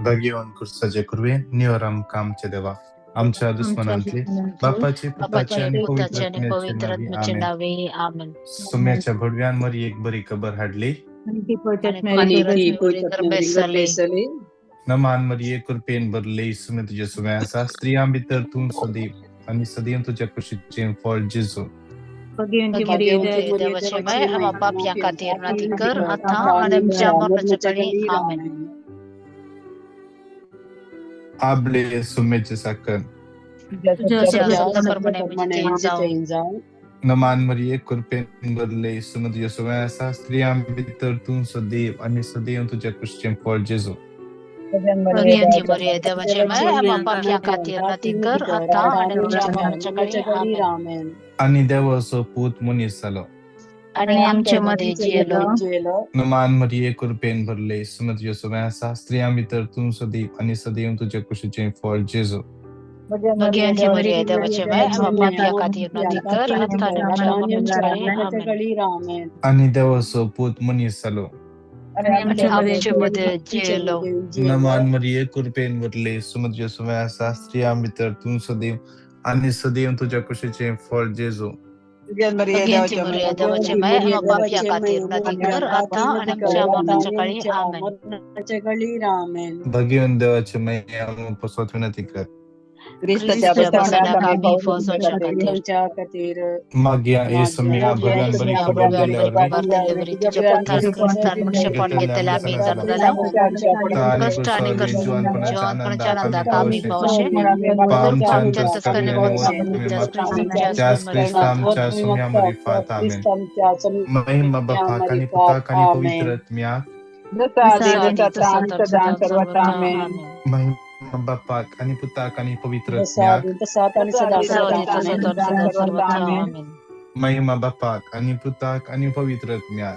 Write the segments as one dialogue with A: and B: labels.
A: भगेवन कुर्साचे कुरवे निवर आमकां आमच्या देवा आमच्या दुस्मनांतली बापाचे पुताचे
B: बापाचे
A: आनी पवित्र
B: पुताचे आनी
A: आत्म्याचे
B: पवित्र
A: नावी
B: आत्म्याचे
A: आमेन.
B: नावे आमेन.
A: सुम्याच्या भडव्यान मरियेक बरी खबर हाडली.
C: आणि ती पवित्र
B: आणि
C: आत्म्याने
B: पवित्र
D: आणि ती
B: आत्म्याने
D: पवित्र
B: गर्भेस
D: आत्म्याने
B: जाली.
D: गर्भेस जाली.
A: नमान मरिये कृपेन भरले सुमे तुझे सुम्या आसा स्त्रियां भितर तूं सदैव आनी सदैव तुज्या कुशीचें फळ जेजू.
C: भगवंती मरिये
B: भगवंती
C: देवाची
B: देवाची माय आम्हा पापयां खातीर विनंती कर आतां आनी आमच्या मरणाच्या वेळी आमेन.
A: आबले सुम्याचे साकर.
B: तुझ्या
C: तुझ्या
B: शब्दाप्रमाणे म्हणजे जावं.
D: जावं.
A: नमान मरिये कृपेन भरले सुमे तुझे सुम्या आसा स्त्रियां भितर तूं सदैव आनी सदैव तुज्या कुशीचें फळ जेजू.
B: भगवंती मरिये देवाची माय आम्हा पापयां खातीर विनंती कर आतां आनी आमच्या मरणाच्या वेळी आमेन.
D: आमेन.
A: आनी देवाचो पूत मनीस जालो.
B: आणि आमचे मध्ये जियेलो.
D: जियेलो.
A: नमान मरिये कृपेन भरले सुमे तुझे सुम्या आसा स्त्रियां भितर तूं सदैव आनी सदैव तुज्या कुशीचें फळ जेजू.
B: भगवंती मरिये देवाची माय आम्हा पापयां खातीर विनंती कर आतां आनी आमच्या मरणाच्या वेळी आमेन.
D: आमेन.
A: आनी देवाचो पूत मनीस जालो.
B: आणि आमचे मध्ये जियेलो.
A: नमान मरिये कृपेन भरले सुमे तुझे सुम्या आसा स्त्रियां भितर तूं सदैव आनी सदैव तुज्या कुशीचें फळ जेजू.
B: भगवंती मरिये देवाची माय आम्हा पापयां खातीर विनंती कर आतां आनी आमच्या मरणाच्या वेळी आमेन.
D: मरणाच्या वेळी आमेन.
A: भगवंत देवाचे माये आमकां पसत विनंती कर.
B: क्रिस्ताच्या बसण्याक आमी फसोवच्या खातीर.
D: आमच्या खातीर.
A: मागया हे सुम्या भगवान बरी खबर दिल्यावर
B: दिल्यावरी तुझ्या पुतान क्रिस्तान मनुष्यपण घेतले आमी जाणून कष्ट आणि जिवंतपणाच्या आनंदाक आमी पावशे.
A: आमच्या
B: आमच्या
A: अंतस्करणे
B: त्यास
A: त्यास ख्रिस्त आमच्या सुम्या मरिफात आमेन. महिमा बापाक आणि पुताक आणि पवित्र आत्म्याक. महिमा बापाक आणि पुताक आणि पवित्र आत्म्याक. महिमा बापाक आणि पुताक आणि पवित्र आत्म्याक.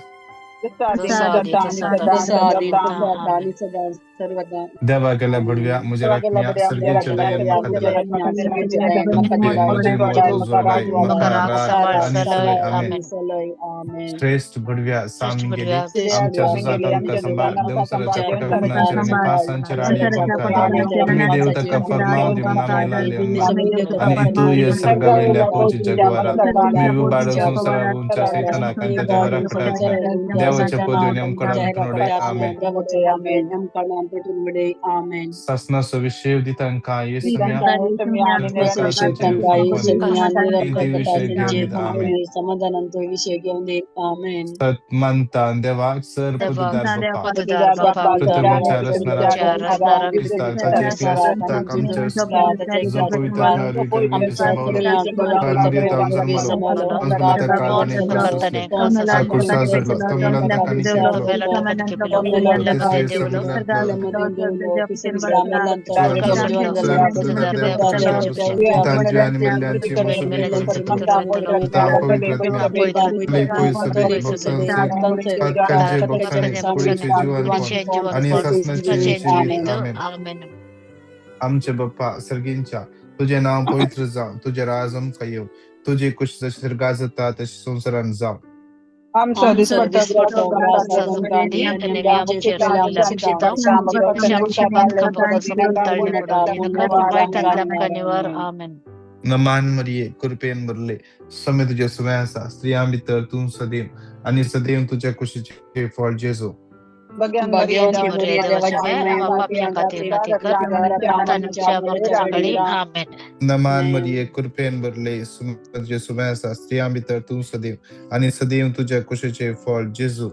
A: देवा गेल्या भडव्या म्हज्या राखण्या सर्गेच्या दयेन म्हाका दिलाय. म्हजे मत उजवाडाय म्हाका रात आनी सलय आमेन. श्रेष्ठ भडव्या सामी गेली आमच्या सुजात आमकां सांबाळ देवसराच्या पटपणाचेर आनी पासांचेर आनी आमकां दावी तुमी देव ताका फर्माव दिवन आमी लाले आनी तूं हे सर्गावयल्या पोवची जगवारा तुमी उबाडून संवसारा उंच्या सैतानाक आनी ताच्या हराफटाक देवाच्या पदवीन आमकां उडय आमेन.
D: आमेन.
A: सासनाचो विशय दितांकां येसम्या
D: समाधानांचो विषय घेवन दे आमेन.
A: सत मानता देवाक सर पदुदार बापा
B: पदुदार बापा
A: पृथ्वीच्या रसणारा क्रिस्ताक ताच्या एकल्या सुताक आमच्या जो पवित्र आत्म्यावर सांभाळलो कुर्सा जोडलो तो मेलांत आनी केलो. आमचे बाप्पा सर्गींच्या तुझे नाव पवित्र जावं, तुझे राज आमकां येवं, तुजी कुश जशी स्वर्गात जाता तशी संवसारांत जावं.
E: आमचो दिसपट्टो
A: नमान मरिये कृपेन भरले समय तुझे सुवे आसा स्त्रियां भितर तूं सदैव आनी सदैव तुझ्या कुशीचे फळ जेजू. नमान मरिये कृपेन भरले समय तुझे सुवे आसा स्त्रियां भितर तूं सदैव आनी सदैव तुझ्या कुशीचे फळ जेजू.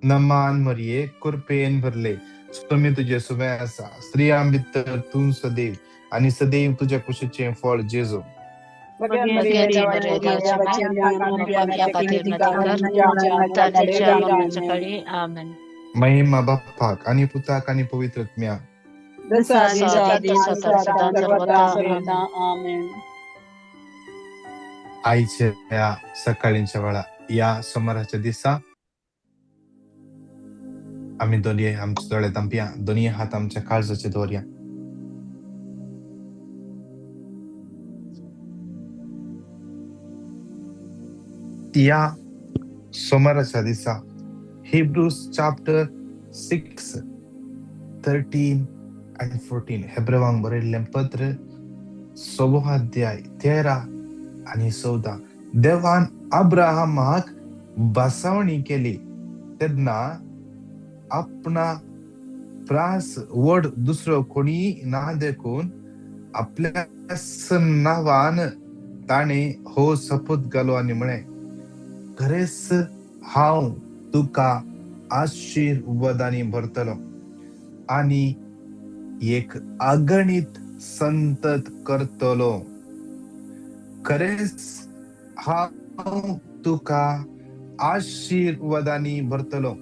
A: नमान मरिये कृपेन भरले स्वामी तुझे सुवे आसा स्त्रियां भितर तूं सदैव आनी सदैव तुझ्या कुशीचे फळ जेजू. महिमा बाप्पाक आणि पुताक आणि पवित्र आत्म्याक. आईच्या या सकाळींच्या वेळा या सोमाराच्या दिसा आमी दोनये आमचे दोळे धांपया, दोनये हात आमच्या काळजाचे दवरया. या सोमाराच्या दिसा Hebrews chapter 6 13 and 14 हेब्रेवांक बरयल्लें पत्र 6वो अध्याय 13 आनी 14. देवान अब्राहमाक बसावणी केली तेन्ना आपणा प्रास व्हड दुसरो कोणी ना देखून आपल्या नांवान ताणें हो सपूत घालो आनी म्हळें, खरेंच हांव तुका आशिर्वादांनी भरतलो आनी एक अगणीत संतत करतलो. खरेंच हांव तुका आशिर्वादांनी भरतलो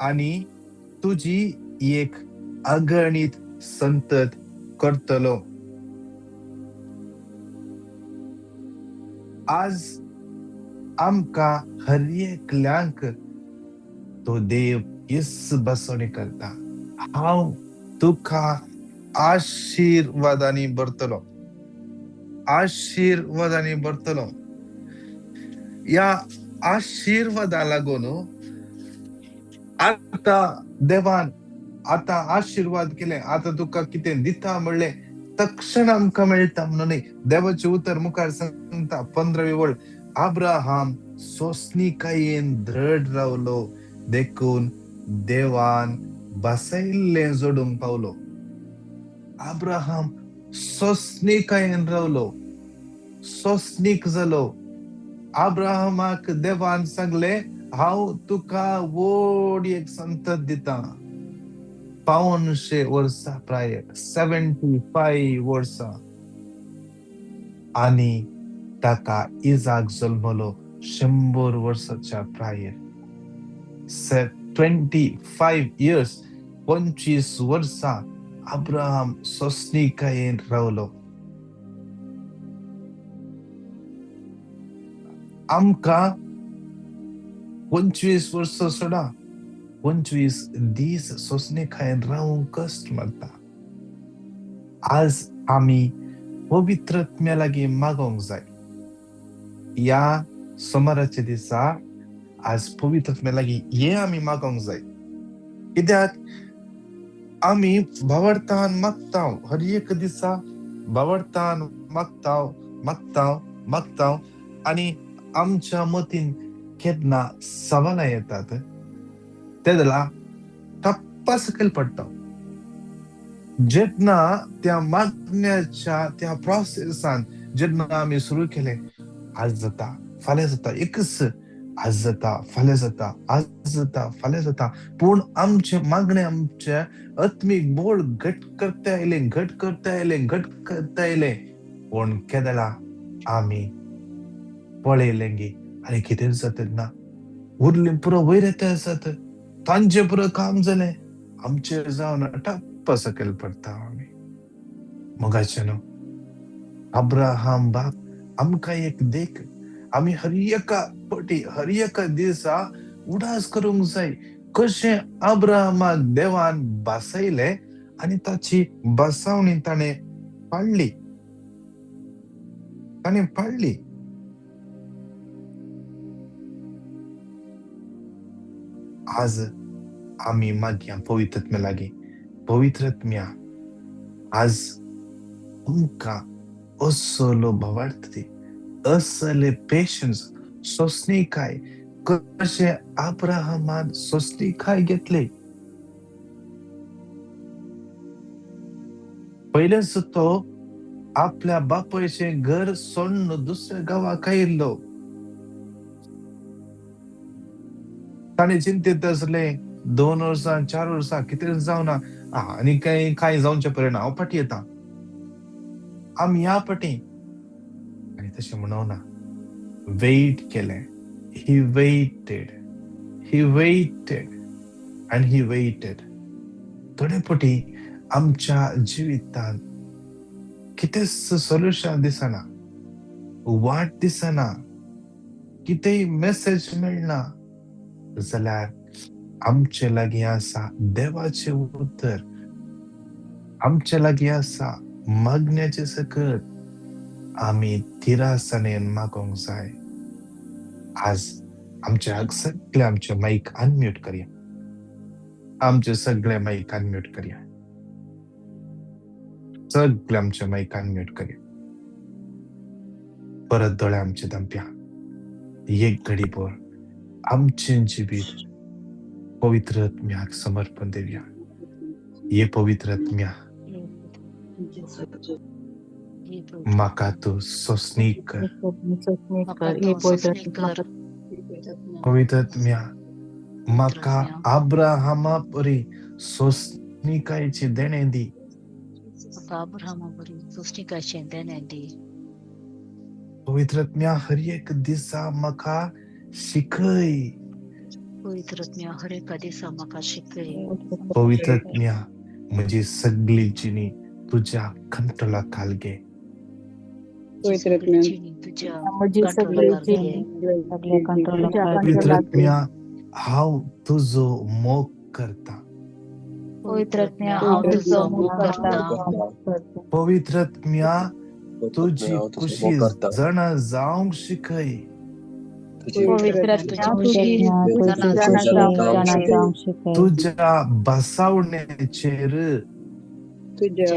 A: आनी तुजी एक अगणीत संतत करतलो. आज आमकां हर एकल्यांक तो देव येस बसवणी करता. हांव तुका आशिर्वादांनी भरतलो, आशिर्वादांनी भरतलो. ह्या आशिर्वादा लागून आतां देवान आतां आशिर्वाद केले, आतां तुका कितें दिता म्हणलें तक्षण आमकां मेळटा म्हणून न्ही. देवाचें उतर मुखार सांगता 15वी वळ, अब्राहम सोंसणीकायेन दृढ रावलो देखून देवान बसयल्लें जोडूंक पावलो. अब्राहम सोंसणीकायेन रावलो, सोंसणीक जालो. अब्राहमाक देवान सांगलें, हांव तुका व्हड एक संतत दिता. 175 वर्सां प्राय, 75 वर्सां. आनी ताका इजाक जल्मलो 100 वर्साच्या प्रायेर. 25 years, 25 वर्सां अब्राहम सोंसणीकायेन रावलो. आमकां 25 वर्सां सोडा, 25 दीस सोंसणीकायेन रावूंक कश्ट मारता. आज आमी पवित्र आत्म्या लागीं मागोंक जाय. ह्या सोमाराच्या दिसा आज पवित्र आत्म्या लागीं हें आमी मागोंक जाय. कित्याक आमी भावार्थान मागता, हर एक दिसा भावार्थान मागता मागता मागता आनी आमच्या मतीन केन्ना सवालां येतात तेदला टप्पा सकयल पडटा. जेन्ना त्या मागण्याच्या त्या प्रोसेसान जेन्ना आमी सुरू केलें, आज जाता फाल्यां जाता, एकच आज जाता फाल्यां जाता, आज जाता फाल्यां जाता, पूण आमचें मागणें आमचें आत्मीक बळ घट करता आयलें, घट करता आयलें, घट करता आयलें. पूण केदळा आमी पळयलें गी आनी कितें जाता तेन्ना उरलें पुरो वयर येता आसात, तांचें पुरो काम जालें, आमचें जावन टप्प सकयल पडटा आमी. मोगाचें न्हू, अब्राहम बाप आमकां एक देख. आमी हर एका पटी हर एका दिसा उडास करूंक जाय कशें अब्राहमाक देवान बसयलें आनी ताची बसावणी ताणें पाळ्ळी, ताणें पाळ्ळी. आज आमी मागया पवित्र आत्म्या लागीं, पवित्र आत्म्या आज आमकां असलो भावार्थ दी, असले पेशन्स, सोंसणीकाय, कशें अब्राहमान सोंसणीकाय घेतली. पयलेंच तो आपल्या बापायचें घर सोडून दुसऱ्या गांवाक आयिल्लो. ताणें चिंतीत आसलें 2 वर्सां 4 वर्सां कितें जावना आनी कांय कांय जावचें पर्यंत हांव फाटीं येता, आमी ह्या फाटीं. आनी तशें म्हणूना, वेट केलें. He waited, he waited and he waited. थोडे फावटी आमच्या जिवितांत कितेंच सोल्युशन दिसना, वाट दिसना, कितेंय मेसेज मेळना, जाल्यार आमचे लागीं आसा देवाचें उतर, आमचे लागीं आसा मागण्याचें सकत. आमी थिरासाणेन मागोंक जाय. आज आमच्या सगळे आमचे माईक अनम्यूट करया. आमचे सगळे माईक अनम्यूट करया. सगळे आमचे माईक अनम्यूट करया. परत दोळे आमचे धांपया. एक घडी भर आमचें जिवीत पवित्र आत्म्याक समर्पण देवया. ये पवित्र आत्म्या, म्हाका तूं सोंसणीक कर. पवित्र आत्म्या, म्हाका अब्राहमा परी सोंसणीकायेची देणें दी. पवित्र आत्म्या, हर एक दिसा म्हाका शिकय. पवित्र आत्म्या, म्हजी सगळी जिणी तुज्या कंट्रोला खाल घे. पवित्र आत्म्या, हांव तुजो मोग करता. पवित्र आत्म्या, तुजी खुशी जाणा जावंक शिकय. तुज्या बसावणेचेर, तुज्या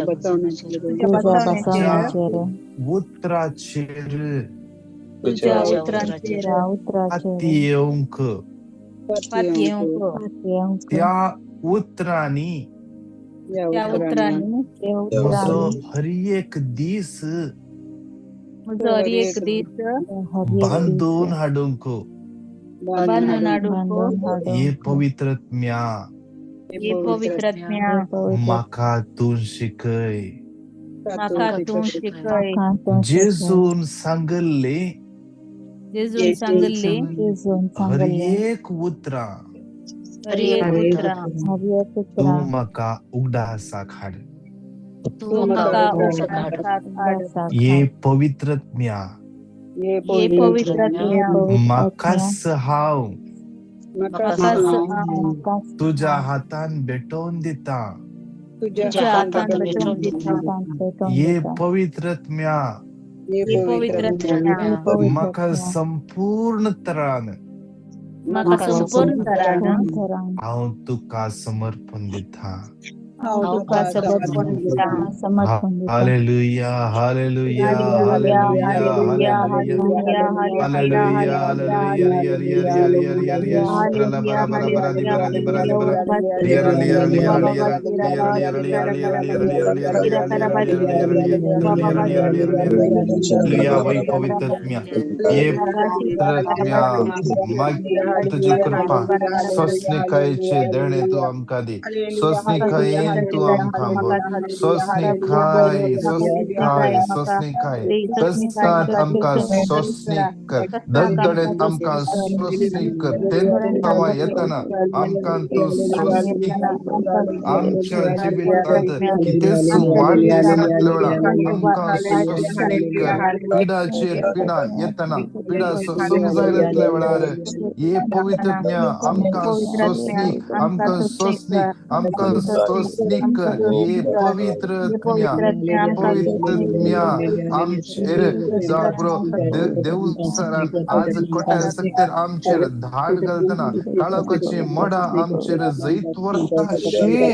A: उतराचेर पातयेवंक, त्या उतरांनी म्हजो हर एक दीस बांदून हाडूंक. हे पवित्र आत्म्या, म्हाका तूं शिकय. जेजून सांगल्ले हर एक उतरां तूं म्हाका उगडासाक हाड. हे पवित्र आत्म्या, म्हाकाच हांव तुज्या हातान भेटोवन दिता. हे पवित्र आत्म्या, म्हाका संपूर्ण तरान हांव तुका समर्पण दिता. Hallelujah, hallelujah, hallelujah, hallelujah, तुजी कृपा सोंसणीकायेचें देणें तूं आमकां दी. सोंसणीकायेन तूं आमकां भर. सोंसणीकाय, सोंसणीकाय, सोंसणीकाय. कश्टांत आमकां सोंसणीक कर. धगधगेंत आमकां सोंसणीक कर. तेंतांवां येतना आमकां तूं सोंसणीक. आमच्या जिवितांत कितेंच वाट दिसनातल्या वेळार आमकां सोंसणीक कर. पिडाचेर पिडा येतना, पिडा सोंसूंक जायनातल्या वेळार हे पवित्र आत्म्या आमकां सोंसणीक, आमकां सोंसणीक, आमकां सोंसणीक कर. हे पवित्र आत्म्या, पवित्र आत्म्या, आमचेर जावं पुरो देवसरान आज कोट्या सक्तेर आमचेर धाड घालतना, काळोखाची मोडां आमचेर जैत व्हरता शी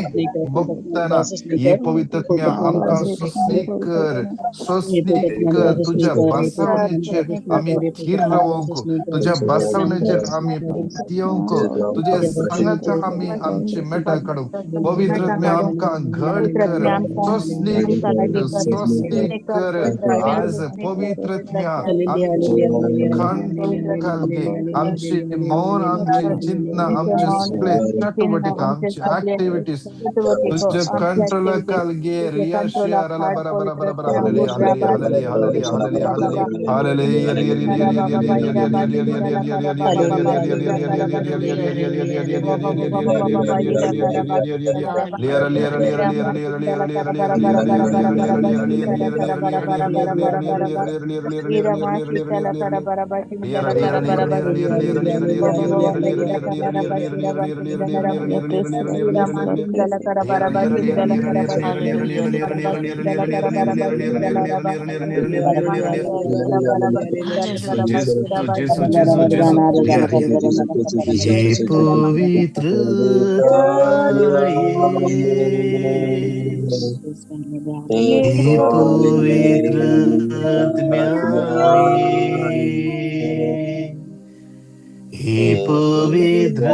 A: भोगतना, हे पवित्र आत्म्या आमकां सोंसणीक कर, सोंसणीक कर. तुज्या बसावणेचेर आमी थीर रावंक, तुज्या बसावणेचेर आमी पातयेवंक, तुज्या सांगाता आमी आमचे मेटां काडूंक. पवित्र आत्म्या आमकां घड कर, सोंसणीक, सोंसणीक कर. आज पवित्र आत्म्या आमचे घे, आमची मौन, आमची चिंतना, आमचे सगळे चटुवटिका, आमची ऍक्टिव्हिटीज तुझ्या कंट्रोला खाल घे. रिया रला बरा बरा बरा बरा. Hallelujah, hallelujah, hallelujah, hallelujah, hallelujah, hallelujah. ये पवित्र ये पवित्र ये पवित्र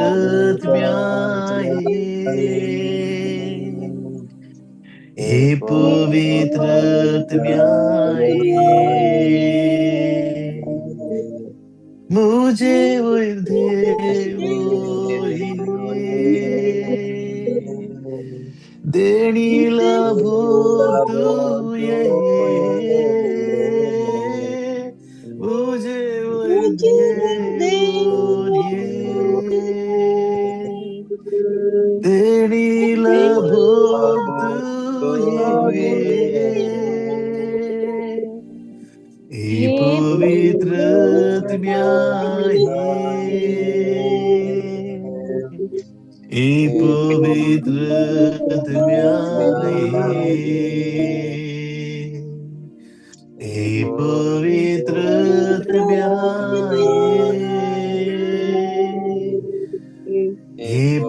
A: ये पवित्र मुझे देणी लाभो तू ये मुझे देणी लाभो तू ये पवित्र पवित्र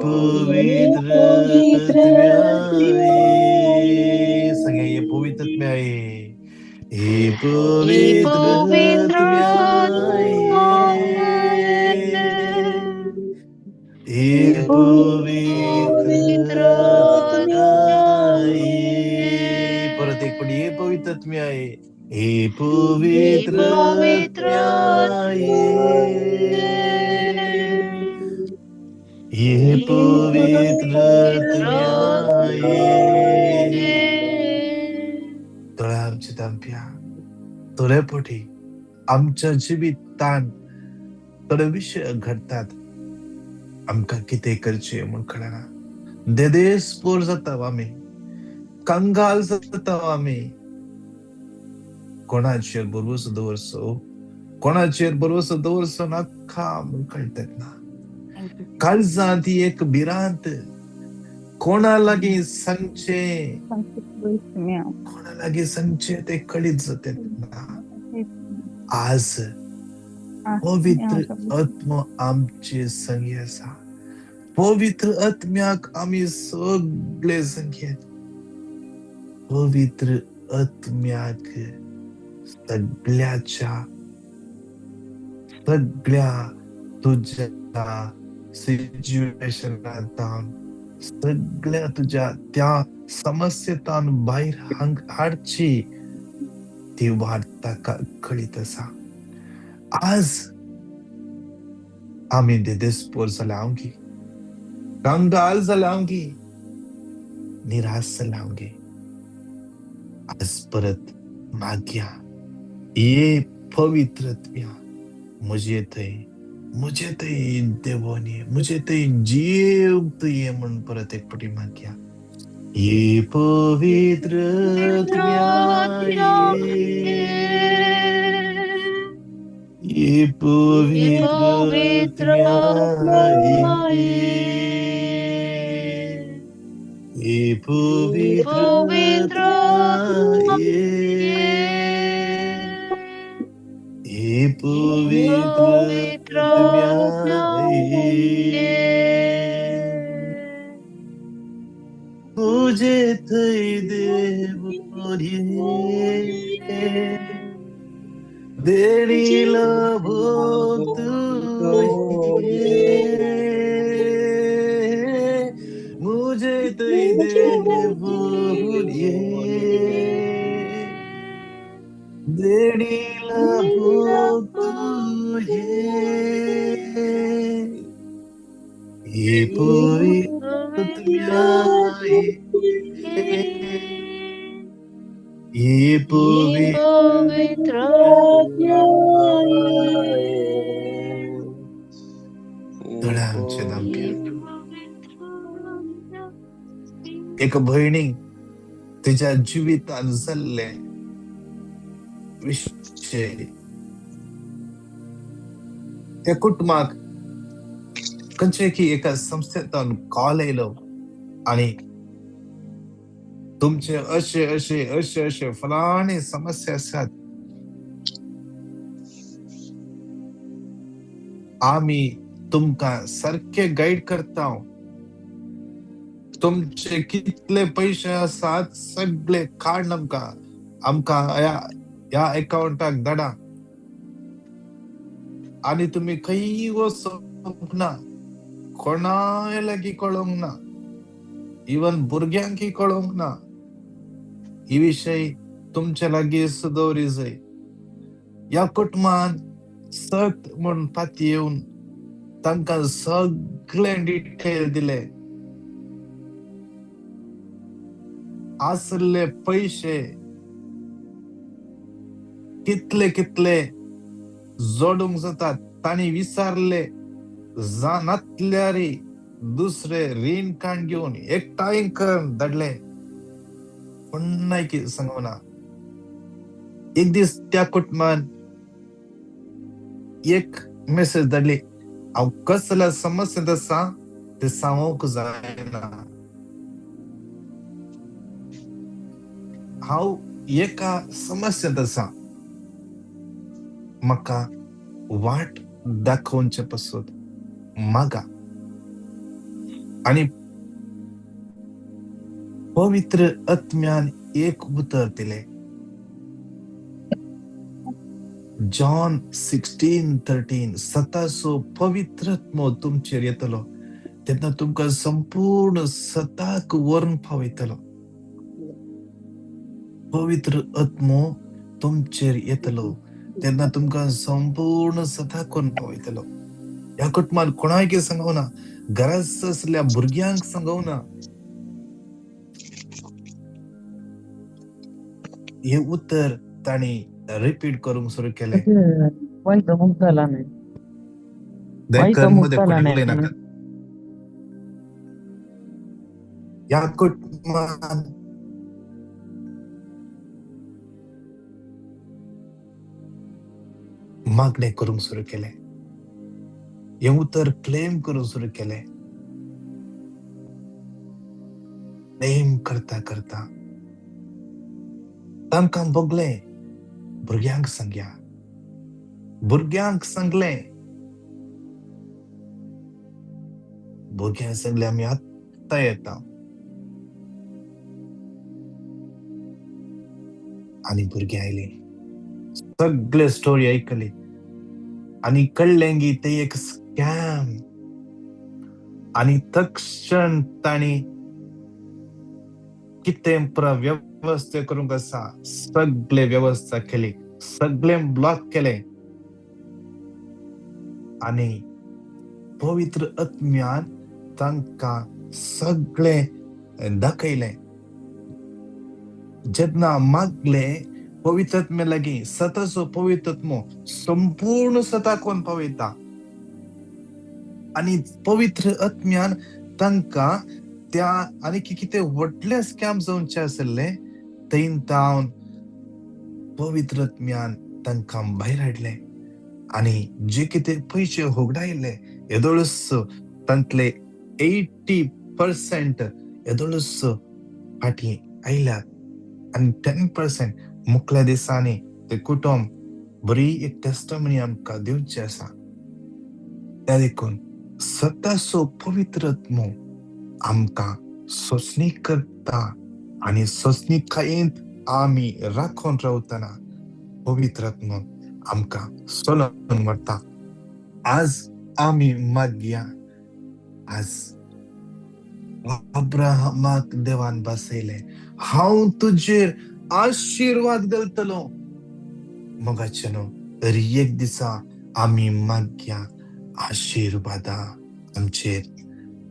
A: पवित्र पवित्र संगे ये पवित्र ये पवित्र ये पवित्र परत एक पट ये पवित्र ये पवित्र ये पवित्र थोड्या आमच्या तांप्या थोड्या पोटी आमच्या जिवितान थोडे विशय घडतात आमकां कितें करचें म्हूण कळना. देदेस पोर जाता आमी, कंगाल जाता आमी. कोणाचेर भरवंसो दवरचो, कोणाचेर भरवंसो दवरचो नाका म्हूण कळटात ना. काळजांत ही एक भिरांत, कोणा लागीं सांगचें, कोणा लागीं सांगचें तें कळीत जाता ना. आज पवित्र आत्मा आमचे संगी आसा. पवित्र आत्म्याक आमी सगळे संगी. पवित्र आत्म्याक सगळ्याच्या सगळ्या तुझ्या सिच्युएशनांत सगळ्या तुझ्या त्या समस्येतान भायर हाडची ती वाट ताका कळीत आसा. आज आमी देदेस्पोर जाल्या आमगी, कंगाल जाल्या आमगी, निराश जाल्या आमगी. आज परत मागया ये पवित्र आत्म्या म्हजे थंय, म्हजे थंय देवोनी, म्हजे थंय जीव तुये म्हूण परत एक फावटी मागया. ये पवित्र आत्म्या ये पवित्र आत्म्या ये पवित्र ये पवित्र मुझे थई देवोनी देणी लाभो तुझे मुझे थई देवोनी देणी लाभो तुझे ये पवित्र ये पवित्र थोड्या आमचे दामप्या एक भयणीक तिच्या जिवितांत जाल्ले विशय, त्या कुटुंबाक खंयचे की एका संस्थेंतल्यान कॉल येयलो आनी तुमचे अशे अशे अशे अशे फलाणे समस्या आसात, आमी तुमकां सारके गायड करता, तुमचे कितले पयशे आसात सगळे काड आमकां, आमकां ह्या एकावंटाक धाडा आनी तुमी खंय वचूंक ना, कोणाय लागीं कळोंक ना, इवन भुरग्यांकय कळोंक ना. ही विशय तुमचे लागीं दवरी जाय. ह्या कुटुंबान सत म्हूण पातयेवन तांकां सगळे डिटेल दिले. आसले पयशे कितले कितले जोडूंक जातात तांणी विचारले, नातल्यार दुसरे रीण कार्ड घेवन एकठांय करून धाडले. कोणाक सांगना. एक दीस त्या कुटुंबान एक मेसेज धाडली, हांव कसल्या समस्येंत आसा तें सांगूंक जायना, हांव एका समस्येंत आसा, म्हाका वाट दाखोवचे पासत मागा. आनी पवित्र आत्म्यान एक उतर दिलें, जॉन 16:13, सताचो पवित्र आत्मो तुमचेर येतलो तेन्ना तुमकां संपूर्ण सताक व्हरून पावयतलो. पवित्र आत्मो तुमचेर येतलो तेन्ना तुमकां संपूर्ण सताक व्हरून पावयतलो. ह्या कुटुंबान कोणाक सांगना, घरांत आसल्या भुरग्यांक सांगना, हे उतर तांणी रिपीट करूंक सुरू केलें. ह्या कुटुंबान मागणें करूंक सुरू केलें, हें उतर क्लेम करूंक सुरू केलें. क्लेम करता करता तांकां भोगलें, भुरग्यांक सांगया, भुरग्यांक सांगलें, भुरग्यांक सांगलें आमी आत्तां येता. आनी भुरगीं आयलीं, सगळे स्टोरी आयकली आनी कळ्ळें की ते एक स्कॅम. आनी तक्षण तांणी कितें पुरा व्यवस्था करूंक आसा सगळे व्यवस्था केली, सगळे ब्लॉक केले आनी पवित्र आत्म्यान तांकां सगळे दाखयलें. जेन्ना मागले पवित्र आत्म्या लागीं, सताचो पवित्र आत्मो संपूर्ण सता कोण पावयता आनी पवित्र आत्म्यान तांकां त्या आनी कितें व्हडलें स्कॅम जावचें आसलें थंय तावन पवित्र आत्म्यान तांकां भायर हाडलें आनी जे कितें पयशे होगडायले येदोळच तांतले 80% येदोळच फाटीं आयल्यात आनी 10% मुखल्या दिसांनी ते कुटुंब बरी एक टेस्टमनी आमकां दिवची आसा. त्या देखून सताचो पवित्र आत्मो आमकां सोंसणी करता आनी सोंसणीकायेंत आमी राखून रावतना पवित्र आत्मो आमकां चलोवन व्हरता. आज आमी मागया, आज अब्राहमाक देवान बसयलें, हांव तुजेर आशिर्वाद घालतलो. मोगाचे न्हू, तर एक दिसा आमी मागया आशिर्वादा आमचेर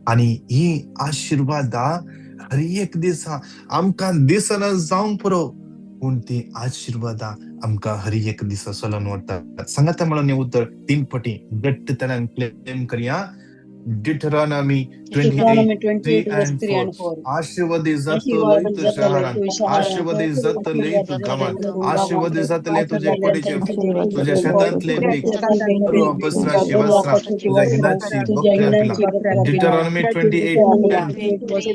A: आनी ही आशिर्वादा हर एक दिसा आमकां दिसना जावंक पुरो, पूण ती आशिर्वादा आमकां हर एक दिसा चलोवन व्हरता. सांगाता म्हणून हें उतर 3 पटी घट्ट तरान क्लेम करया. Deuteronomy
D: Deuteronomy
A: 28,
D: 28
A: 3
D: verse
A: and
D: 3
A: 4.
D: and 4.
A: आशीर्वादी जातलोय
D: आशीर्वाद
A: तूं
D: जातलोय
A: शहरान,
D: तूं शहरान,
A: आशीर्वादी जातलोय तूं गांवान, आशीर्वादी जातले तुजे कुडीचे, तुज्या शेतांतले पीक, गर्व पसराची वस्त्रां, तुज्या हिंडाची बकऱ्या पिलां. Deuteronomy 28, 10.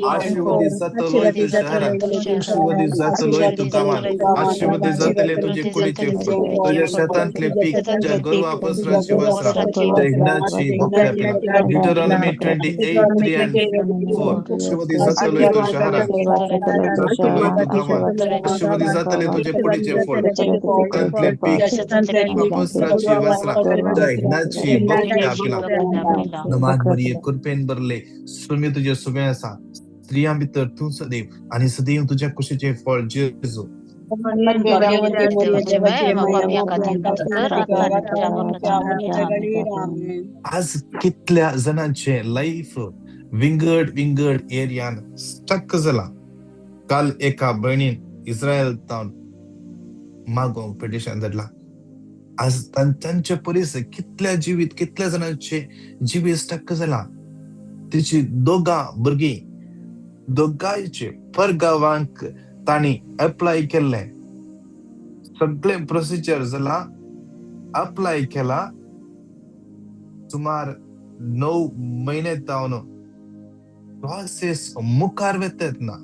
A: आशीर्वादी जातलोय तूं शहरान, आशीर्वादी जातलोय तूं गांवान, आशीर्वादी जातले तुजे कुडीचे फळ, तुज्या शेतांतले पीक, तुज्या गोरवां पसराची वस्त्रां, तुज्या हिंडाची बकऱ्या पिलां. Deuteronomy 28, 3 and 4. आशीर्वादी जातलोय तूं शहरान, जातलोय तूं गांवान, आशीर्वादी जातले तुजे कुडीचे फळ, शेतांतले पीक, पसराची वस्त्रां, तुज्या हिंडाची बकऱ्या पिलां. नमान मरिये कृपेन भरले, सुमी तुजे सुबे आसा, स्त्रियां भितर तूं सदैव आनी सदैव तुज्या कुशीचें फळ जेजू.
D: भाग्यवती मरिये देवाची माया, आमच्या मरणाच्या घडयेर. आमेन.
A: आज कितल्या जाणांचे लायफ विंगड विंगड एरियान स्टक जाला. काल एका भयणीन इस्रायल तावन मागोवंक पिटिशन धाडला. आज तांचे परीस कितल्या जिवीत, कितल्या जाणांचे जिवीत स्टक जाला. तिची दोगां भुरगीं, दोगांयचे परगांवांक तांणी एप्लाय केल्लें, सगळें प्रोसिजर जाला, अप्लाय केला, सुमार 9 म्हयने जावन प्रोसेस मुखार वतात ना.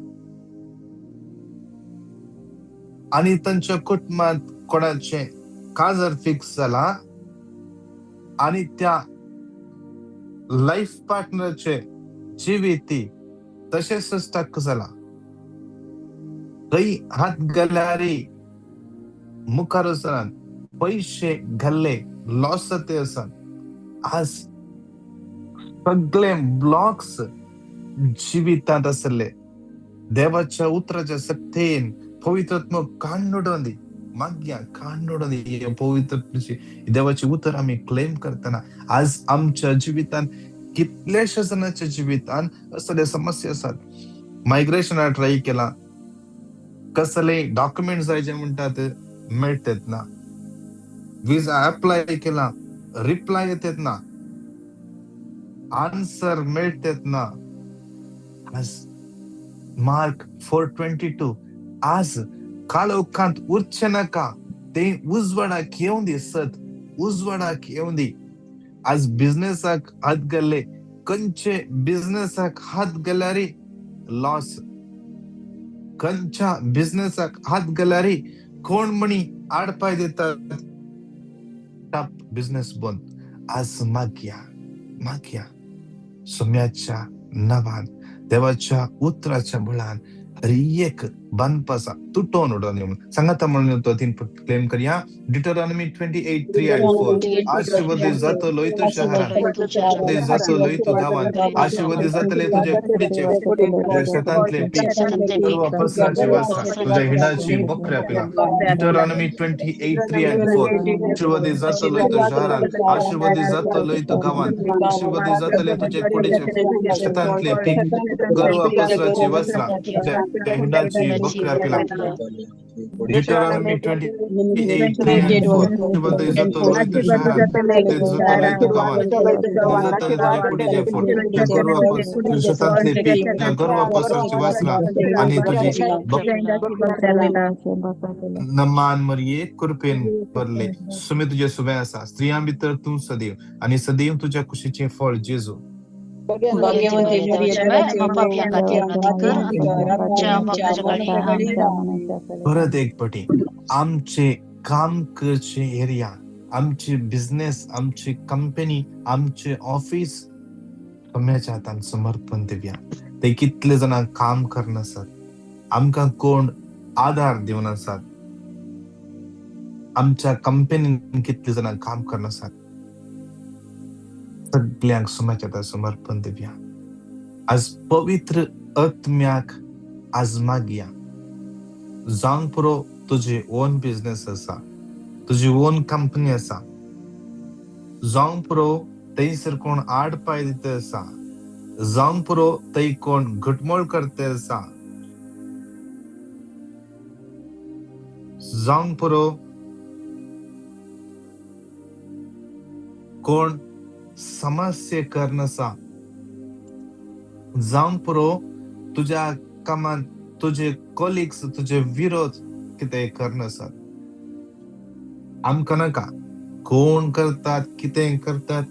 A: आनी तांच्या कुटुंबांत कोणाचें काजार फिक्स जाला आनी त्या लायफ पार्टनरचे जिवीत तशेंच स्टक जाला. खंय हात घाल्यार मुखार वचनात, पयशे घाल्ले लॉस जाते आसात. आज सगळे ब्लॉक्स जिवितांत आसले देवाच्या उतराच्या शक्तीन पवित्रात्मक काडून दी, मागया काडून दी. पवित्र देवाचे उतर आमी क्लेम करतना आज आमच्या जिवितांत कितल्याश्या जाणांच्या जिवितांत असले समस्या आसात. मायग्रेशना ट्राय केला, कसले डॉक्युमेंट जाय जे म्हणटात मेळटात ना, विजा अप्लाय केला रिप्लाय येतात ना, आन्सर मेळटात ना. आज मार्क 4:22, आज काळोखांत उरचें नाका, ते उजवाडाक येवन दी, सत उजवाडाक येवन दी. आज बिझनेसाक हात घाल्ले, खंयचे बिझनेसाक हात घाल्यार लॉस, खंयच्या बिझनेसाक हात घाल्यार कोण म्हणी आडपाय दितात, बिझनेस बंद. आज मागया, मागया सोम्याच्या नांवान, देवाच्या उतराच्या बळान हर एक बांदपासा तुटोवन उडोवन म्हणून सांगाता म्हणून तो 3 क्लेम करया. Deuteronomy 28, 3 and 4. आशीर्वादी जातलोय तूं शहरान, आशीर्वादी जातलोय तूं गांवान, आशीर्वादी जातले तुजे कुडीचे, तुज्या शेतांतले पीक, सर्व पसराची वस्त्रां, तुज्या हिंडाची बकऱ्या पिलां. Deuteronomy 28, 3 and 4. आशीर्वादी जातलोय तूं शहरान, आशीर्वादी जातलोय तूं गांवान, आशीर्वादी जातले तुजे कुडीचे, शेतांतले पीक, गर्व पसराची वस्त्रां, तुज्या हिंडाची बकऱ्या पिलां. Deuteronomy 28, 3 and 4. आशीर्वादी जातलोय तूं शहरान, आशीर्वादी जातलोय तूं गांवान, आशीर्वादी जातले तुजे कुडीचे फळ, तुज्या गर्व तुज्या शेतांतले पीक, तुज्या गर्व पसराची वस्त्रां आनी तुजी नमान मरिये कृपेन भरले, सुमी तुजे सुबे आसा, स्त्रियां भितर तूं सदैव आनी सदैव तुज्या कुशीचें फळ जेजू.
D: भाग्यवती मरिये देवाची माया, आमच्या मरणाच्या घडयेर. आमेन.
A: परत एक पटी आमचे काम करचे एरिया, आमची बिझनेस, आमची कंपनी, आमचे ऑफिस सोम्याच्या हातान समर्पण दिवया. ते कितले जाणां काम करनासात, आमकां कोण आधार दिवन आसात, आमच्या कंपनीन कितले जाणां काम करनासात, सगळ्यांक सोम्याच्या हातान समर्पण दिवया. आज पवित्र आत्म्याक आज मागया. जावंक पुरो तुजी ओन बिझनेस आसा, तुजी ओन कंपनी आसा, जावंक पुरो थंयसर कोण आड पांय दिता आसा, जावंक पुरो थंय कोण घुटमळ करता आसा, जावंक पुरो कोण समस्या करनासा. जावंक पुरो तुज्या कामान तुजे कॉलिग्स तुजे विरोध कितें करनासात. आमकां नाका कोण करतात कितें करतात,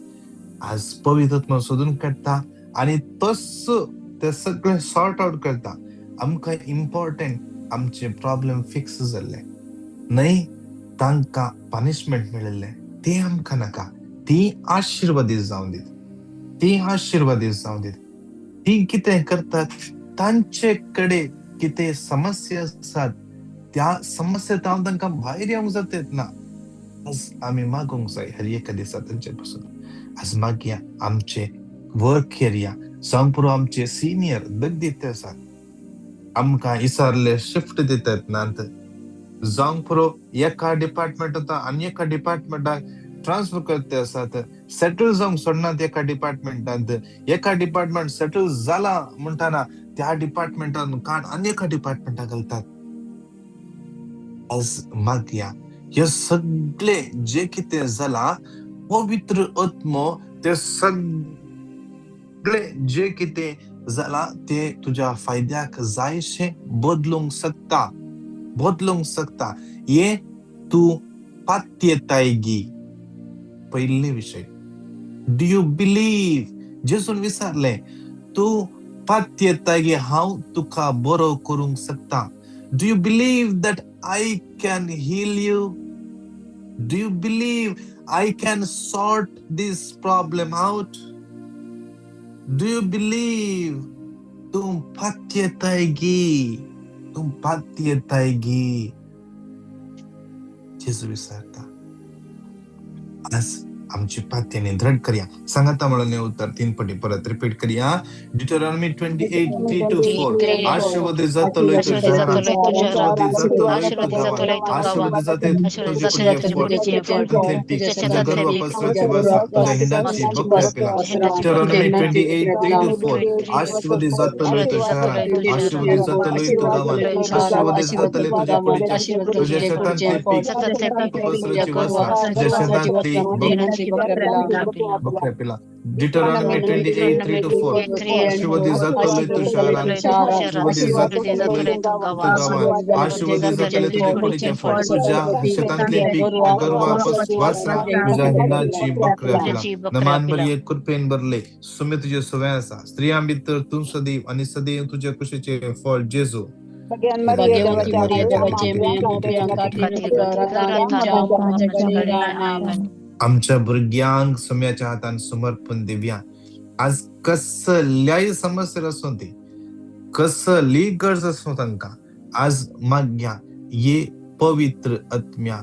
A: आज पवित्र आत्मा सोदून काडटा आनी तस ते सगळे सॉर्ट आउट करता. आमकां इम्पॉर्टंट आमचे प्रॉब्लेम फिक्स जाल्ले न्हय, तांकां पनिशमेंट मेळिल्लें तें आमकां नाका. ती आशिर्वादीत जावं दीत, ती आशिर्वादीत जावं दीत. ती कितें करतात तांचे कडेन कितें समस्या आसात त्या समस्या हांव तांकां भायर येवंक जाता ना. आज आमी मागूंक जाय हर एका दिसा तांचे पासून. आज मागया आमचे वर्क एरिया जावं पुरो आमचे सिनियर दगदीत आसात, आमकां इसारले शिफ्ट दितात नात, जावंक पुरो एका डिपार्टमेंट आनी एका डिपार्टमेंटाक ट्रान्सफर करते आसात, सेटल जावंक सोडनात एका डिपार्टमेंटांत, एका डिपार्टमेंट सेटल जाला म्हणटाना त्या डिपार्टमेंटान काड आनी एका डिपार्टमेंटाक घालतात. आज मागया हे सगळे जे कितें जाला पवित्र आत्मो ते सगळे जे कितें जाला ते तुज्या फायद्याक जायशें बदलूंक शकता, बदलूंक शकता. हे तूं पात्यतायगी. पयले विशय, do you believe? जेजून विचारलें तूं पात्यतायगी हांव तुका बरो करूंक शकता? Do you believe that I can heal you? Do you believe I can sort this problem out? Do you believe? तूं पात्यतायगी, तूं पात्यतायगी? जेजू विचारता. आज आमची पात्यणी दृढ करया. सांगाता म्हणून उत्तर 3 पटी परत रिपीट करया. ड्युटेरॉनॉमी 28:3-4. आशीर्वादित जातलो तूं शहरांत, आशीर्वादित जातलो तूं गांवांत, आशीर्वादित जातले तुजे कुडये फळ, तुज्या गर्भपासराची वासा, तुज्या हिंडाची बकऱ्या पिलां. ड्युटेरॉनॉमी 28:3-4. आशीर्वादित जातलो तूं शहरांत, आशीर्वादित जातलो तूं गांवांत, आशीर्वादित जातले तुजे कुडीचे, तुज्या शेतांतले पीक, पसराची वासा, तुज्या शेतांतली बकऱ्या पिलां. ड्युटेरॉनॉमी 28:3-4. आशीर्वादित जातलो तूं शहरांत, आशीर्वादित जातलो तूं गांवांत, आशीर्वादित जातले तुजे कुडीचे फळ, तुज्या शेतांतले पीक, गर्वा वासरा, तुज्या हिंडाची बकऱ्या पिलां. नमान मरिये कृपेन भरले, सुमे तुजे सुवे आसा, स्त्रियां भितर तूं सदैव आनी सदैव तुज्या कुशीचे फळ जेजू. आमच्या भुरग्यांक सुम्याच्या हातान समर्पण दिव्या. आज कसल्याय समस्या आसूं ती, कसली गरज आसूं तांकां, आज मागया ये पवित्र आत्म्या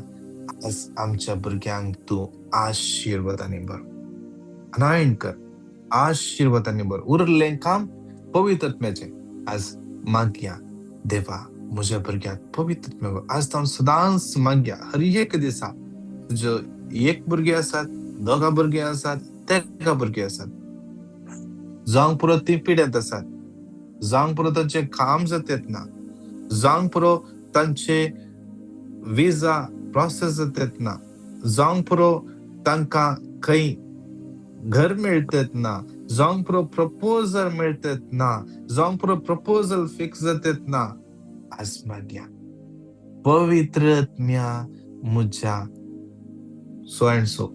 A: आज आमच्या भुरग्यांक तूं आशिर्वादांनी भर, अनायन कर, आशिर्वादांनी भर. उरलें काम पवित्र आत्म्याचें. आज मागया देवा म्हज्या भुरग्याक पवित्र आत्म्या भर. आज हांव सदांच मागया हर एक दिसा, तुजो एक भुरगे आसात, दोगां भुरगीं आसात, तेगां भुरगीं आसात, जावंक पुरो ती पिड्यांत आसात, जावंक पुरो तांचें काम जातात ना, जावंक पुरो तांचे विजा प्रोसेस जातात ना, जावंक पुरो तांकां खंय घर मेळतात ना, जावंक पुरो प्रपोजल मेळतात ना, जावंक पुरो प्रपोजल फिक्स जातात ना. आज मागया पवित्र आत्म्या म्हज्या सो अँड सो,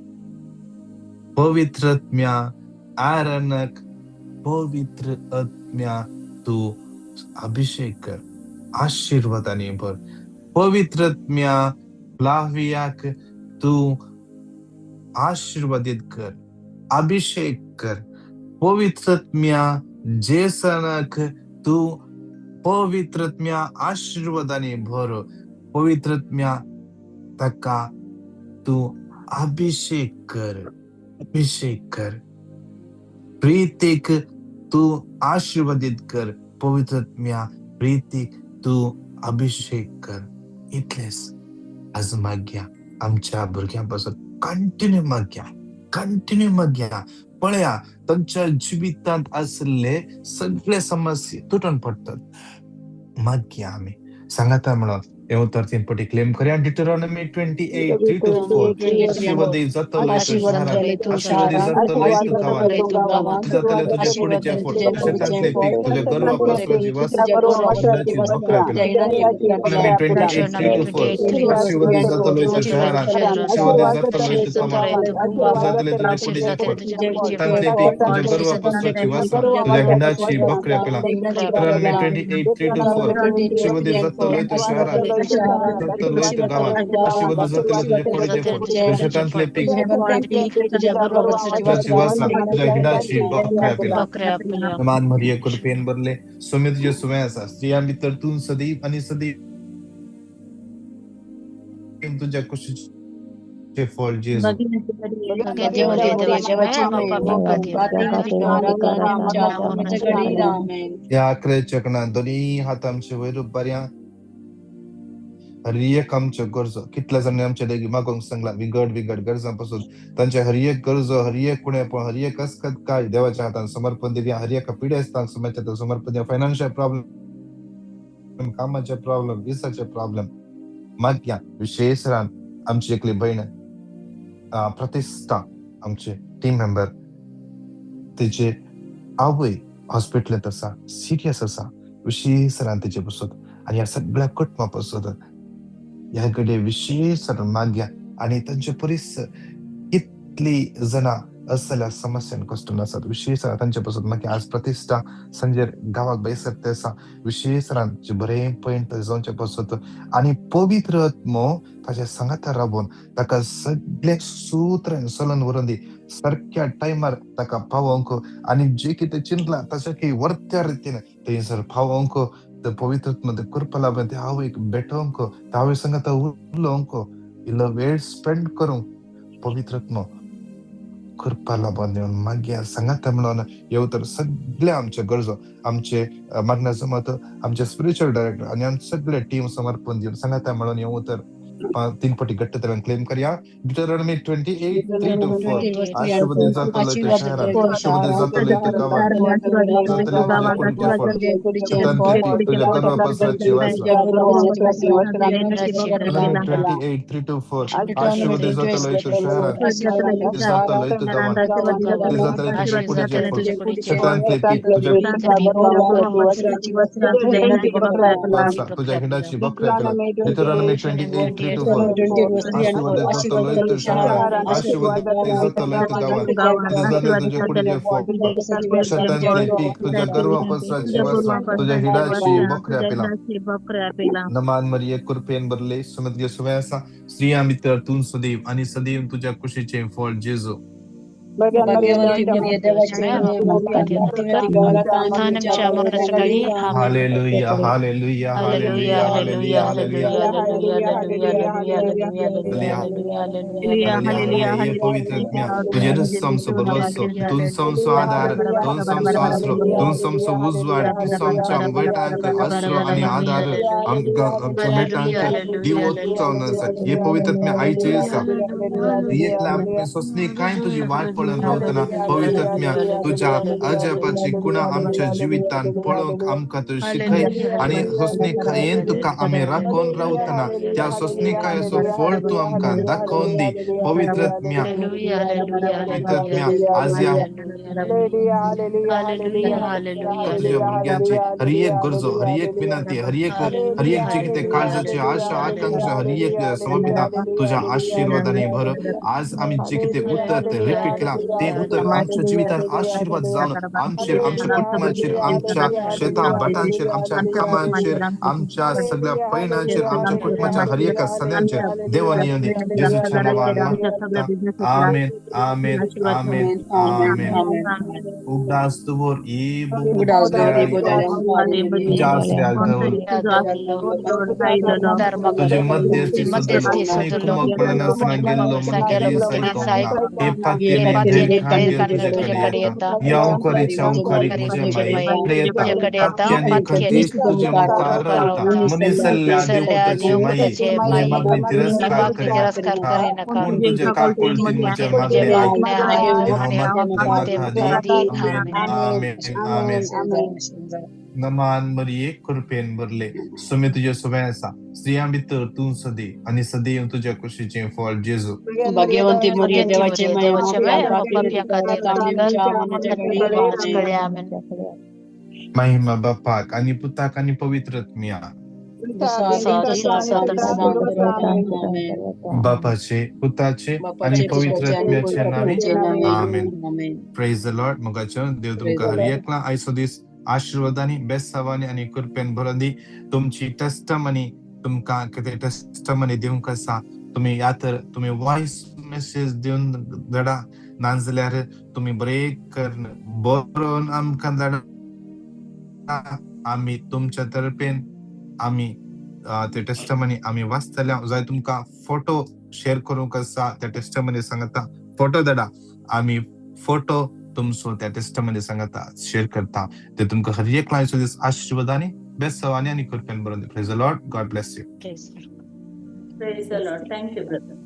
A: पवित्र आत्म्या आरणक, पवित्र आत्म्या तूं अभिषेक कर, आशिर्वादांनी भर. पवित्र आत्म्या फ्लावियाक तूं आशिर्वादीत कर, अभिषेक कर. पवित्र आत्म्या जेसनाक तूं पवित्र आत्म्या आशिर्वादांनी भर. पवित्र आत्म्या ताका तूं अभिषेक कर, अभिषेक कर. प्रीतीक तूं आशिर्वादीत कर, पवित्र आत्म्या प्रीतीक तूं अभिषेक कर. इतलेंच आज मागया आमच्या भुरग्यां पासून. कंटिन्यू मागया, कंटिन्यू मागया. पळया तांच्या जिवितांत आशिल्ले सगळे समस्या तुटून पडटात. मागया आमी सांगाता म्हणून हे उतर तीन पटी क्लेम करया. Deuteronomy 28:3-4. आशीर्वाद जातलो तूं शहरांत, आशीर्वाद जातलो तूं गांवांत, जातले तुजे कुडीचे फळ, शेतांतले पीक, तुज्या गर्वा पसराची वस्त्रां, तुज्या हिंडाची बकऱ्या पिलां. Deuteronomy 28:3-4. आशीर्वाद जातलो तूं शहरांत, आशीर्वाद जातलो तूं गांवांत, जातले तुजे कुडीचे फळ, शेतांतले पीक, तुज्या गर्वा पसराची वस्त्रां, तुज्या हिंडाची बकऱ्या पिलां. Deuteronomy 28:3-4. आशीर्वाद जातलो तूं शहरांत, जातलो तूं गांवांत, आशीर्वाद जातले तुजे कुडीचे फळ, तुज्या शेतांतले पीक, तुझ्या वस्त्रां, तुझ्या हिंडाची बकऱ्या पिलां. मान मरिये कृपेन भरले, स्वामी तुझे सुवे आसा, स्त्रियां भितर तूं सदैव आनी सदैव तुझ्या कुशीचे फळ जेजू. ह्या आकरेच्या कणान दोनी हात आमचे वयर उबारया. हर एक आमच्यो गरजो, कितल्या जाणांनी आमच्या लागीं मागोवंक सांगला विंगड विंगड गरजां पासून, तांच्या हर एक गरजो, हर एक उणेपण, हर एक अस्कत काय देवाच्या हातान समर्पण दिवया. हर एका पिडेस्तांक समाजाच्या हातान समर्पण दिवया. फायनान्शियल प्रॉब्लेम, कामाचे प्रॉब्लेम, विसाचे प्रॉब्लेम मागया. विशेष रान आमची एकली भयण प्रतिष्ठा, आमचे टीम मेंबर, तिचे आवय हॉस्पिटलांत आसा, सिरियस आसा. विशेष रान तिचे पसून आनी ह्या सगळ्या कुटुंबा पासून ह्या कडे विशेष मागया. आनी तांचे परिस कितली जाणां असल्या समस्यान कश्टून आसात, विशेष तांचे पासून मागीर. आज प्रतिष्ठा संजय गांवाक भायर आसा, विशेष बरें पयण जावचे पासून आनी पवित्र आत्मो ताच्या सांगाता राबोवन ताका सगळे सूत्र चलन व्हरून दी, सारक्या टायमार ताका पावोवंक आनी जे कितें चिंतलां ताच्या की वर्त्या रितीन थंयसर पावोवंक पवित्र आत्मो कृपा लाबून ते आवयक भेटोवंक, त्या आवय सांगाता उलोवंक, इल्लो वेळ स्पेंड करूंक पवित्र आत्मो कृपा लाबून दिवन मागीर सांगाता म्हणून येव. तर सगळे आमचे गरजो, आमचे मागण्या जमत, आमचे स्पिरिच्युअल डायरेक्टर आनी आमचे सगळे टीम समर्पण दिवन सांगाता म्हणून येव. तर तीन पटी घट्ट तरेन क्लेम करया. Deuteronomy 28:3-4. आशीर्वाद जातलो तूं शहरांत, आशीर्वाद जातलो तूं गांवांत, जातले तुजे कुडीचे फळ, शेतांतले पीक, तुज्या गर्वा पसराची वस्त्रां. Deuteronomy 28:3-4. आशीर्वाद जातलो तूं शहरांत, जातलो तूं गांवांत, जातले तुजे कुडीचे फळ, शेतांतले पीक, तुज्या वस्त्रां, तुझ्या हिंडाची बकऱ्या पिलां. Deuteronomy 28:3-4. आशीर्वाद जातलो तूं शहरांत, आशीर्वाद जातलो तूं गांवांत, जातले तुजे कुडीचे फळ, शेतांतले पीक, तुझ्या गर्वा पसराची वस्त्रां, तुझ्या हिंडाची बकऱ्या पिलां. नमान मरिये कृपेन भरले, स्वामी तुजे सुवे आसा, स्त्रियां भितर तूं सदैव आनी सदैव तुझ्या कुशीचे फळ जेजू. Hallelujah, hallelujah, hallelujah, hallelujah, hallelujah, hallelujah. हे पवित्र आत्म्या, तुझे रस्सांचो भरवसो, तुमचो आधार, तुमचो आसरो, तुमचो उजवाड, तुमच्या वैटांक आसरो आनी आधार, आमकां आमच्या मेटांक दिवो जावन आसा. हे पवित्र आत्म्या आयचे आसा, एकला आमकां सोंसणी काय तुजी वाट पळोवन रावतना पवित्र आत्म्या तुज्या अजापाची कुणा आमच्या जिवितान पळोवंक आमकां तूं शिकय आनी सोंसणीकायेन तुका आमी राखोवन रावतना त्या सोंसणीकायेचो फळ तूं आमकां दाखोवन दी. पवित्र आत्म्या, पवित्र आत्म्या, आज ह्या तुझ्या भुरग्यांची हर एक गरजो, हर एक विनंती, हर एक हर एक जे कितें काळजाची आशा आकांक्षा, हर एक समर्पिता तुझ्या आशीर्वादाने भर. आज आमी जे कितें उतर ते रिपीट केला ते उतर आमच्या जिवितान आशीर्वाद जावन आमचेर, आमच्या कुटुंबाचेर, आमच्या शेतां भाटांचेर, आमच्या कामाचेर, आमच्या सगळ्या पयणाचेर, आमच्या कुटुंबाच्या हर एका सदयांचेर देवान येवंदी. जेजूच्या नांवान मागता, आमेन, आमेन, आमेन, आमेन. उगडास दवर ये तुझ्या आसऱ्याक दवर, तुझे मध्यस्थी सुद्दां कोणी कुमक पडनासतना गेल्लो म्हण केदीस आयकोंक ना. हे पातयेने धैर्य घेवन तुजे कडेन येता, ह्या अंकारीच्या अंकारीक म्हजे माये कडेन येता, पातयांनी खंतीस तुजे मुखार रावता. मनीस जाल्ल्या देवपुताची माये, म्हजे मागणी तिरस्कार करिनाका, पूण तुजे काकुळतीन म्हजे मागणे आयक. हांव मागता दी. आमेन, आमेन, आमेन. नमान मरिये कृपेन भरले सुमे तुजे सोबें आसा स्त्रियां भितर तूं सदी आनी सदैव तुज्या कुशीचें फळ जेजू.
D: भाग्यवंती मरिये
B: भाग्यवंती
D: देवाची
B: मरिये
D: माय
B: देवाचे माय
D: आमच्या
B: आमच्या
D: पापी
B: पापी खातीर
D: आतां
B: नोटीकर
D: आमच्या मरणाच्या
B: आनी
D: घडयेक
B: मरणाच्या
D: आमेन.
B: घडये आमेन.
A: महिमा बापाक आनी पुताक आनी पवित्र आत्म्या.
E: जसो
B: जसो
E: आदी
B: आदी
D: तसो
B: तसो
D: आतां
B: आतां
D: सदां आमेन.
A: बापाचे पुताचे आनी
D: बापाचे
A: पवित्र
D: पुताचे आनी
A: आत्म्याचे
D: पवित्र
A: नांवी
D: आत्म्याचे नांवे
A: आमेन.
D: आमेन.
A: प्रेज the Lord. मोगाचो देव
D: प्रेज
A: तुमकां
D: the
A: Har
D: Lord.
A: एकला आयचो दीस आशिर्वादांनी बेसावांनी आनी कृपेन भरून दी. तुमची टेस्टमनी तुमकां कितें टेस्टमनी दिवंक आसा तुमी या तर तुमी वॉयस मेसेज दिवन धाडा, नाजाल्यार तुमी बरें करून बरोवन आमकां धाडा. आमी तुमच्या तर्फेन आमी ते टेस्टमनी आमी वाचतले. जाय तुमकां फोटो शेअर करूंक आसा त्या टेस्टमनी सांगता फोटो धाडा, आमी फोटो तुमचो त्या टेस्टमनी सांगता शेअर करता. ते तुमकां हर एक आयचो दीस आशिर्वादांनी बेसावांनी आनी कृपेन भरून. Praise the Lord. God bless you.
B: Praise the Lord.
C: Praise the Lord. Thank you, brother.